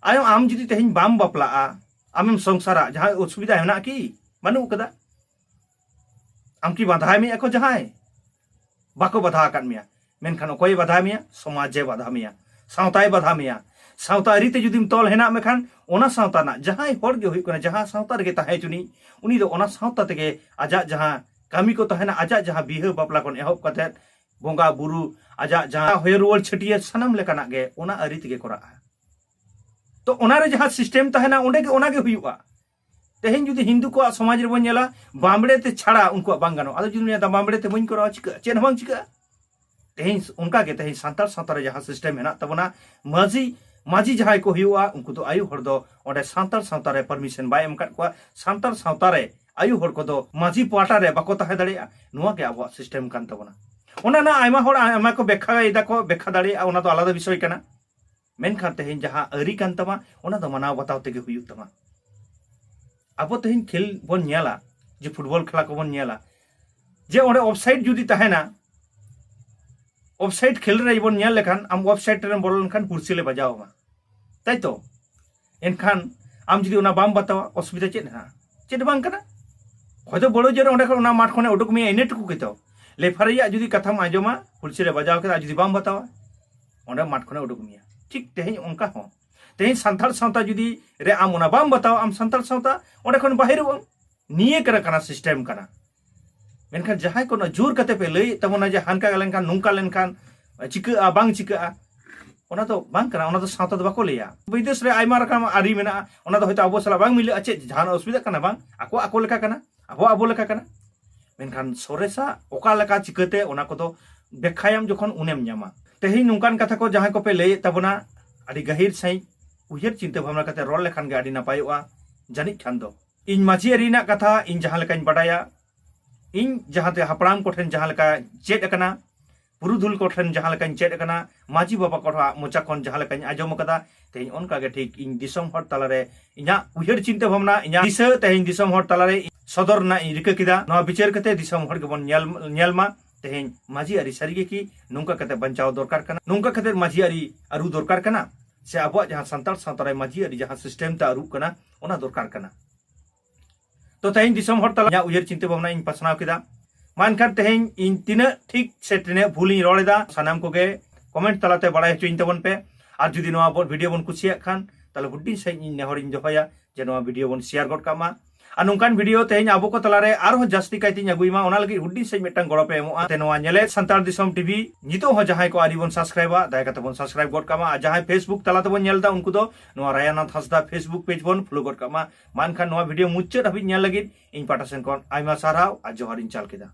ᱟᱭᱚ, ᱟᱢ ᱡᱩᱫᱤ ᱛᱮᱦᱮᱧ ᱵᱟᱢ ᱵᱟᱯᱞᱟᱜᱼᱟ, ᱟᱢᱮᱢ ᱥᱚᱝᱥᱟᱨᱟ, ᱡᱟᱦᱟᱸ ᱚᱥᱩᱵᱤᱫᱷᱟ ᱦᱮᱱᱟᱜ ᱠᱤ? ᱵᱟᱹᱱᱩᱜ ᱠᱟᱫᱟ᱾ ᱟᱢ ᱠᱤ ᱵᱟᱫᱷᱟᱭ ᱢᱮᱭᱟ ᱠᱚ ᱡᱟᱦᱟᱸᱭ? ᱵᱟᱠᱚ ᱵᱟᱫᱷᱟ ᱟᱠᱟᱫ ᱢᱮᱭᱟ᱾ ᱢᱮᱱᱠᱷᱟᱱ ᱚᱠᱚᱭᱮ ᱵᱟᱫᱷᱟ ᱢᱮᱭᱟ? ᱥᱚᱢᱟᱡᱮ ᱵᱟᱫᱷᱟ ᱢᱮᱭᱟ, ᱥᱟᱶᱛᱟᱭ ᱵᱟᱫᱷᱟ ᱢᱮᱭᱟ᱾ ᱥᱟᱶᱛᱟ ᱟᱹᱨᱤ ᱛᱮ ᱡᱩᱫᱤᱢ ᱛᱚᱞ ᱦᱮᱱᱟᱜ ᱢᱮᱠᱷᱟᱱ, ᱚᱱᱟ ᱥᱟᱶᱛᱟ ᱨᱮᱱᱟᱜ ᱡᱟᱦᱟᱸᱭ ᱦᱚᱲ ᱜᱮ ᱦᱩᱭᱩᱜ ᱠᱟᱱᱟ, ᱡᱟᱦᱟᱸ ᱥᱟᱶᱛᱟ ᱨᱮᱜᱮ ᱛᱟᱦᱮᱸ ᱦᱚᱪᱚᱱᱤᱡ, ᱩᱱᱤ ᱫᱚ ᱚᱱᱟ ᱥᱟᱶᱛᱟ ᱛᱮᱜᱮ ᱟᱡᱟᱜ ᱡᱟᱦᱟᱸ ᱠᱟᱹᱢᱤ ᱠᱚ ᱛᱟᱦᱮᱱᱟ, ᱟᱡᱟᱜ ᱡᱟᱦᱟᱸ ᱵᱤᱦᱟᱹ ᱵᱟᱯᱞᱟ ᱠᱷᱚᱱ ᱮᱦᱚᱵ ᱠᱟᱛᱮᱫ ᱵᱚᱸᱜᱟ ᱵᱩᱨᱩ, ᱟᱡᱟᱜ ᱡᱟᱦᱟᱸ ᱦᱚᱭᱚ ᱨᱩᱣᱟᱹᱲ ᱪᱷᱟᱹᱴᱭᱟᱹᱨ, ᱥᱟᱱᱟᱢ ᱞᱮᱠᱟᱱᱟᱜ ᱜᱮ ᱚᱱᱟ ᱟᱹᱨᱤ ᱛᱮᱜᱮ ᱠᱚᱨᱟᱜᱼᱟ᱾ ᱛᱚ ᱚᱱᱟᱨᱮ ᱡᱟᱦᱟᱸ ᱥᱤᱥᱴᱮᱢ ᱛᱟᱦᱮᱱᱟ, ᱚᱸᱰᱮ ᱜᱮ, ᱚᱱᱟ ᱜᱮ ᱦᱩᱭᱩᱜᱼᱟ᱾ ᱛᱮᱦᱮᱧ ᱡᱩᱫᱤ ᱦᱤᱱᱫᱩ ᱠᱚᱣᱟᱜ ᱥᱚᱢᱟᱡᱽ ᱨᱮᱵᱚᱱ ᱧᱮᱞᱟ, ᱵᱟᱢᱵᱲᱮ ᱛᱮ ᱪᱷᱟᱲᱟ ᱩᱱᱠᱩᱣᱟᱜ ᱵᱟᱝ ᱜᱟᱱᱚᱜᱼᱟ᱾ ᱟᱫᱚ ᱡᱩᱫᱤ ᱢᱮᱱᱟ, "ᱵᱟᱢᱵᱲᱮ ᱛᱮ ᱵᱟᱹᱧ ᱠᱚᱨᱟᱣᱟ", ᱪᱤᱠᱟᱹᱜᱼᱟ? ᱪᱮᱫ ᱦᱚᱸ ᱵᱟᱝ ᱪᱤᱠᱟᱹᱜᱼᱟ᱾ ᱛᱮᱦᱮᱧ ᱚᱱᱠᱟ ᱜᱮ ᱛᱮᱦᱮᱧ ᱥᱟᱱᱛᱟᱲ ᱥᱟᱶᱛᱟ ᱨᱮ ᱡᱟᱦᱟᱸ ᱥᱤᱥᱴᱮᱢ ᱦᱮᱱᱟᱜ ᱛᱟᱵᱚᱱᱟ, ᱢᱟᱹᱡᱷᱤ, ᱢᱟᱹᱡᱷᱤ ᱡᱟᱦᱟᱸᱭ ᱠᱚ ᱦᱩᱭᱩᱜᱼᱟ, ᱩᱱᱠᱩ ᱫᱚ ᱟᱭᱩ ᱦᱚᱲ ᱫᱚ ᱚᱸᱰᱮ ᱥᱟᱱᱛᱟᱲ ᱥᱟᱶᱛᱟ ᱨᱮ ᱯᱟᱨᱢᱤᱥᱚᱱ ᱵᱟᱭ ᱮᱢ ᱟᱠᱟᱫ ᱠᱚᱣᱟ᱾ ᱥᱟᱱᱛᱟᱲ ᱥᱟᱶᱛᱟ ᱨᱮ ᱟᱭᱩ ᱦᱚᱲ ᱠᱚᱫᱚ ᱢᱟᱹᱡᱷᱤ ᱯᱟᱦᱴᱟ ᱨᱮ ᱵᱟᱠᱚ ᱛᱟᱦᱮᱸ ᱫᱟᱲᱮᱭᱟᱜᱼᱟ᱾ ᱱᱚᱣᱟ ᱜᱮ ᱟᱵᱚᱣᱟᱜ ᱥᱤᱥᱴᱮᱢ ᱠᱟᱱ ᱛᱟᱵᱚᱱᱟ᱾ ᱚᱱᱟ ᱨᱮᱱᱟᱜ ᱟᱭᱢᱟ ᱦᱚᱲ ᱟᱭᱢᱟ ᱠᱚ ᱵᱮᱠᱠᱷᱟ ᱮᱫᱟ ᱠᱚ, ᱵᱮᱠᱠᱷᱟ ᱫᱟᱲᱮᱭᱟᱜᱼᱟ, ᱚᱱᱟ ᱫᱚ ᱟᱞᱟᱫᱟ ᱵᱤᱥᱚᱭ ᱠᱟᱱᱟ᱾ ᱢᱮᱱᱠᱷᱟᱱ ᱛᱮᱦᱮᱧ ᱡᱟᱦᱟᱸ ᱟᱹᱨᱤ ᱠᱟᱱ ᱛᱟᱢᱟ, ᱚᱱᱟ ᱫᱚ ᱢᱟᱱᱟᱣ ᱵᱟᱛᱟᱣ ᱛᱮᱜᱮ ᱦᱩᱭᱩᱜ ᱛᱟᱢᱟ᱾ ᱟᱵᱚ ᱛᱮᱦᱮᱧ ᱠᱷᱮᱞ ᱵᱚᱱ ᱧᱮᱞᱟ, ᱡᱮ ᱯᱷᱩᱴᱵᱚᱞ ᱠᱷᱮᱞᱟ ᱠᱚᱵᱚᱱ ᱧᱮᱞᱟ, ᱡᱮ ᱚᱸᱰᱮ ᱚᱯᱷᱥᱟᱭᱤᱰ ᱡᱩᱫᱤ ᱛᱟᱦᱮᱱᱟ, ᱚᱯᱷᱥᱟᱭᱤᱰ ᱠᱷᱮᱞ ᱨᱮ ᱵᱚᱱ ᱧᱮᱞ ᱞᱮᱠᱷᱟᱱ, ᱟᱢ ᱚᱯᱷᱥᱟᱭᱤᱰ ᱨᱮᱢ ᱵᱚᱞᱚ ᱞᱮᱱᱠᱷᱟᱱ ᱦᱩᱲᱥᱤᱞᱮ ᱵᱟᱡᱟᱣ ᱟᱢᱟ, ᱛᱟᱭ ᱛᱚ? ᱮᱱᱠᱷᱟᱱ ᱟᱢ ᱡᱩᱫᱤ ᱚᱱᱟ ᱵᱟᱢ ᱵᱟᱛᱟᱣᱟ, ᱚᱥᱩᱵᱤᱫᱷᱟ ᱪᱮᱫ ᱦᱮᱱᱟᱜᱼᱟ? ᱪᱮᱫ ᱵᱟᱝ ᱠᱟᱱᱟ᱾ ᱦᱚᱭᱛᱚ ᱵᱚᱲᱚ ᱡᱳᱨ ᱚᱸᱰᱮ ᱠᱷᱚᱱ ᱚᱱᱟ ᱢᱟᱴᱷ ᱠᱷᱚᱱᱮ ᱩᱰᱩᱠ ᱢᱮᱭᱟ, ᱤᱱᱟᱹ ᱴᱩᱠᱩ ᱜᱮᱛᱚ᱾ ᱞᱮᱯᱷᱟᱨᱤᱭᱟᱜ ᱡᱩᱫᱤ ᱠᱟᱛᱷᱟᱢ ᱟᱸᱡᱚᱢᱟ, ᱦᱩᱲᱥᱤᱞᱮ ᱵᱟᱡᱟᱣ ᱠᱮᱫᱟ, ᱟᱨ ᱡᱩᱫᱤ ᱵᱟᱢ ᱵᱟᱛᱟᱣᱟ, ᱚᱸᱰᱮ ᱢᱟᱴᱷ ᱠᱷᱚᱱᱮ ᱩᱰᱩᱠ ᱢᱮᱭᱟ᱾ ᱴᱷᱤᱠ ᱛᱮᱦᱮᱧ ᱚᱱᱠᱟ ᱦᱚᱸ, ᱛᱮᱦᱮᱧ ᱥᱟᱱᱛᱟᱲ ᱥᱟᱶᱛᱟ ᱡᱩᱫᱤ ᱨᱮ ᱟᱢ ᱚᱱᱟ ᱵᱟᱢ ᱵᱟᱛᱟᱣᱟ, ᱟᱢ ᱥᱟᱱᱛᱟᱲ ᱥᱟᱶᱛᱟ ᱚᱸᱰᱮ ᱠᱷᱚᱱ ᱵᱟᱦᱮᱨᱚᱜ ᱟᱢ᱾ ᱱᱤᱭᱟᱹ ᱠᱟᱱᱟ, ᱠᱟᱱᱟ ᱥᱤᱥᱴᱮᱢ ᱠᱟᱱᱟ᱾ ᱢᱮᱱᱠᱷᱟᱱ ᱡᱟᱦᱟᱸᱭ ᱠᱚ ᱱᱚᱣᱟ ᱡᱳᱨ ᱠᱟᱛᱮ ᱯᱮ ᱞᱟᱹᱭᱮᱫ ᱛᱟᱵᱚᱱᱟ ᱡᱮ ᱦᱟᱱᱠᱟ ᱞᱮᱱᱠᱷᱟᱱ, ᱱᱚᱝᱠᱟ ᱞᱮᱱᱠᱷᱟᱱ ᱪᱤᱠᱟᱹᱜᱼᱟ, ᱵᱟᱝ ᱪᱤᱠᱟᱹᱜᱼᱟ, ᱚᱱᱟ ᱫᱚ ᱵᱟᱝ ᱠᱟᱱᱟ᱾ ᱚᱱᱟ ᱫᱚ ᱥᱟᱶᱛᱟ ᱫᱚ ᱵᱟᱠᱚ ᱞᱟᱹᱭᱟ᱾ ᱵᱤᱫᱮᱥ ᱨᱮ ᱟᱭᱢᱟ ᱨᱚᱠᱚᱢ ᱟᱹᱨᱤ ᱢᱮᱱᱟᱜᱼᱟ, ᱚᱱᱟ ᱫᱚ ᱦᱚᱭᱛᱳ ᱟᱵᱚ ᱥᱟᱞᱟᱜ ᱵᱟᱝ ᱢᱤᱞᱟᱹᱜᱼᱟ᱾ ᱪᱮᱫ ᱡᱟᱦᱟᱱᱟᱜ ᱚᱥᱩᱵᱤᱫᱷᱟ ᱠᱟᱱᱟ? ᱵᱟᱝ, ᱟᱠᱚ ᱟᱠᱚ ᱞᱮᱠᱟ ᱠᱟᱱᱟ, ᱟᱵᱚ ᱟᱵᱚ ᱞᱮᱠᱟ ᱠᱟᱱᱟ᱾ ᱢᱮᱱᱠᱷᱟᱱ ᱥᱚᱨᱮᱥᱟ ᱚᱠᱟ ᱞᱮᱠᱟ ᱪᱤᱠᱟᱹᱛᱮ, ᱚᱱᱟ ᱠᱚᱫᱚ ᱵᱮᱠᱠᱷᱟᱭᱟᱢ ᱡᱚᱠᱷᱚᱱ, ᱩᱱᱮᱢ ᱧᱟᱢᱟ᱾ ᱛᱮᱦᱮᱧ ᱱᱚᱝᱠᱟᱱ ᱠᱟᱛᱷᱟ ᱠᱚ ᱡᱟᱦᱟᱸᱭ ᱠᱚᱯᱮ ᱞᱟᱹᱭᱮᱫ ᱛᱟᱵᱚᱱᱟ, ᱟᱹᱰᱤ ᱜᱟᱹᱦᱤᱨ ᱥᱟᱺᱦᱤᱡ ᱩᱭᱦᱟᱹᱨ ᱪᱤᱱᱛᱟᱹ ᱵᱷᱟᱵᱽᱱᱟ ᱠᱟᱛᱮ ᱨᱚᱲ ᱞᱮᱠᱷᱟᱱ ᱜᱮ ᱟᱹᱰᱤ ᱱᱟᱯᱟᱭᱚᱜᱼᱟ᱾ ᱡᱟᱹᱱᱤᱡ ᱠᱷᱟᱱ ᱫᱚ ᱤᱧ ᱢᱟᱹᱡᱷᱤ ᱟᱹᱨᱤ ᱨᱮᱱᱟᱜ ᱠᱟᱛᱷᱟ ᱤᱧ ᱡᱟᱦᱟᱸ ᱞᱮᱠᱟᱧ ᱵᱟᱰᱟᱭᱟ, ᱤᱧ ᱡᱟᱦᱟᱸᱛᱮ ᱦᱟᱯᱲᱟᱢ ᱠᱚᱴᱷᱮᱱ ᱡᱟᱦᱟᱸ ᱞᱮᱠᱟ ᱪᱮᱫ ᱟᱠᱟᱱᱟ, ᱯᱩᱨᱩᱫᱷᱩᱞ ᱠᱚᱴᱷᱮᱱ ᱡᱟᱦᱟᱸ ᱞᱮᱠᱟᱧ ᱪᱮᱫ ᱟᱠᱟᱱᱟ, ᱢᱟᱹᱡᱷᱤ ᱵᱟᱵᱟ ᱠᱚᱴᱷᱮᱱ ᱢᱚᱪᱟ ᱠᱷᱚᱱ ᱡᱟᱦᱟᱸ ᱞᱮᱠᱟᱧ ᱟᱸᱡᱚᱢ ᱟᱠᱟᱫᱟ, ᱛᱮᱦᱮᱧ ᱚᱱᱠᱟ ᱜᱮ ᱴᱷᱤᱠ ᱤᱧ ᱫᱤᱥᱚᱢ ᱦᱚᱲ ᱛᱟᱞᱟᱨᱮ ᱤᱧᱟᱹᱜ ᱩᱭᱦᱟᱹᱨ ᱪᱤᱱᱛᱟᱹ ᱵᱷᱟᱵᱽᱱᱟ, ᱤᱧᱟᱹᱜ ᱫᱤᱥᱟᱹ ᱛᱮᱦᱮᱧ ᱫᱤᱥᱚᱢ ᱦᱚᱲ ᱛᱟᱞᱟᱨᱮ ᱥᱚᱫᱚᱨ ᱨᱮᱱᱟᱜ ᱤᱧ ᱨᱤᱠᱟᱹ ᱠᱮᱫᱟ᱾ ᱱᱚᱣᱟ ᱵᱤᱪᱟᱹᱨ ᱠᱟᱛᱮ ᱫᱤᱥᱚᱢ ᱦᱚᱲ ᱜᱮᱵᱚᱱ ᱧᱮᱞ, ᱧᱮᱞ ᱢᱟ᱾ ᱛᱮᱦᱮᱧ ᱢᱟᱹᱡᱷᱤ ᱟᱹᱨᱤ ᱥᱟᱹᱨᱤᱜᱮ ᱠᱤ ᱱᱚᱝᱠᱟ ᱠᱟᱛᱮ ᱵᱟᱧᱪᱟᱣ ᱫᱚᱨᱠᱟᱨ ᱠᱟᱱᱟ? ᱱᱚᱝᱠᱟ ᱠᱟᱛᱮ ᱢᱟᱹᱡᱷᱤ ᱟᱹᱨᱤ ᱟᱹᱨᱩ ᱫᱚᱨᱠᱟᱨ ᱠᱟᱱᱟ? ᱥᱮ ᱟᱵᱚᱣᱟᱜ ᱡᱟᱦᱟᱸ ᱥᱟᱱᱛᱟᱲ ᱥᱟᱶᱛᱟ ᱨᱮ ᱢᱟᱹᱡᱷᱤ ᱟᱹᱨᱤ ᱡᱟᱦᱟᱸ ᱥᱤᱥᱴᱮᱢ ᱛᱮ ᱟᱹᱨᱩᱜ ᱠᱟᱱᱟ, ᱚᱱᱟ ᱫᱚᱨᱠᱟᱨ ᱠᱟᱱᱟ? ᱛᱚ ᱛᱮᱦᱮᱧ ᱫᱤᱥᱚᱢ ᱦᱚᱲ ᱛᱟᱞᱟ ᱤᱧᱟᱹᱜ ᱩᱭᱦᱟᱹᱨ ᱪᱤᱱᱛᱟᱹ ᱵᱷᱟᱵᱽᱱᱟ ᱤᱧ ᱯᱟᱥᱱᱟᱣ ᱠᱮᱫᱟ᱾ ᱢᱟ ᱮᱱᱠᱷᱟᱱ ᱛᱮᱦᱮᱧ ᱤᱧ ᱛᱤᱱᱟᱹᱜ ᱴᱷᱤᱠ ᱥᱮ ᱛᱤᱱᱟᱹᱜ ᱵᱷᱩᱞ ᱤᱧ ᱨᱚᱲ ᱮᱫᱟ, ᱥᱟᱱᱟᱢ ᱠᱚᱜᱮ ᱠᱚᱢᱮᱱᱴ ᱛᱟᱞᱟᱛᱮ ᱵᱟᱲᱟᱭ ᱦᱚᱪᱚᱧ ᱛᱟᱵᱚᱱ ᱯᱮ᱾ ᱟᱨ ᱡᱩᱫᱤ ᱱᱚᱣᱟ ᱵᱚᱱ ᱵᱷᱤᱰᱤᱭᱳ ᱵᱚᱱ ᱠᱩᱥᱤᱭᱟᱜ ᱠᱷᱟᱱ, ᱛᱟᱦᱞᱮ ᱦᱩᱰᱤᱧ ᱥᱟᱺᱦᱤᱡ ᱤᱧ ᱱᱮᱦᱚᱨᱤᱧ ᱫᱚᱦᱚᱭᱟ ᱡᱮ ᱱᱚᱣᱟ ᱵᱷᱤᱰᱤᱭᱳ ᱵᱚᱱ ᱥᱮᱭᱟᱨ ᱜᱚᱫ ᱠᱟᱜ ᱢᱟ᱾ ᱟᱨ ᱱᱚᱝᱠᱟᱱ ᱵᱷᱤᱰᱤᱭᱳ ᱛᱮᱦᱮᱧ ᱟᱵᱚ ᱠᱚ ᱛᱟᱞᱟᱨᱮ ᱟᱨᱦᱚᱸ ᱡᱟᱹᱥᱛᱤ ᱠᱟᱭᱛᱮᱧ ᱟᱹᱜᱩᱭ ᱢᱟ, ᱚᱱᱟ ᱞᱟᱹᱜᱤᱫ ᱦᱩᱰᱤᱧ ᱥᱟᱺᱦᱤᱡ ᱢᱤᱫᱴᱟᱝ ᱜᱚᱲᱚ ᱯᱮ ᱮᱢᱚᱜᱼᱟ᱾ ᱛᱮ ᱱᱚᱣᱟ ᱧᱮᱞᱮᱫ ᱥᱟᱱᱛᱟᱲ ᱫᱤᱥᱚᱢ ᱴᱤᱵᱷᱤ ᱱᱤᱛᱚᱜ ᱦᱚᱸ ᱡᱟᱦᱟᱸᱭ ᱠᱚ ᱟᱹᱣᱨᱤ ᱵᱚᱱ ᱥᱟᱵᱥᱠᱨᱟᱭᱤᱵᱟ, ᱫᱟᱭᱟ ᱠᱟᱛᱮ ᱵᱚᱱ ᱥᱟᱵᱥᱠᱨᱟᱭᱤᱵ ᱜᱚᱫ ᱠᱟᱜ ᱢᱟ᱾ ᱟᱨ ᱡᱟᱦᱟᱸᱭ ᱯᱷᱮᱥᱵᱩᱠ ᱛᱟᱞᱟ ᱛᱮᱵᱚᱱ ᱧᱮᱞ ᱮᱫᱟ, ᱩᱱᱠᱩ ᱫᱚ ᱱᱚᱣᱟ ᱨᱟᱭᱟᱱᱟᱛᱷ ᱦᱟᱸᱥᱫᱟ ᱯᱷᱮᱥᱵᱩᱠ ᱯᱮᱡᱽ ᱵᱚᱱ ᱯᱷᱚᱞᱳ ᱜᱚᱫ ᱠᱟᱜ ᱢᱟ᱾ ᱢᱟ ᱮᱱᱠᱷᱟᱱ ᱱᱚᱣᱟ ᱵᱷᱤᱰᱤᱭᱳ ᱢᱩᱪᱟᱹᱫ ᱦᱟᱹᱵᱤᱡ ᱧᱮᱞ ᱞᱟᱹᱜᱤᱫ ᱤᱧ ᱯᱟᱦᱴᱟ ᱥᱮᱱ ᱠᱷᱚᱱ ᱟᱭᱢᱟ ᱥᱟᱨᱦᱟᱣ ᱟᱨ ᱡᱚᱦᱟᱨ ᱤᱧ ᱪᱟᱞ ᱠᱮᱫᱟ᱾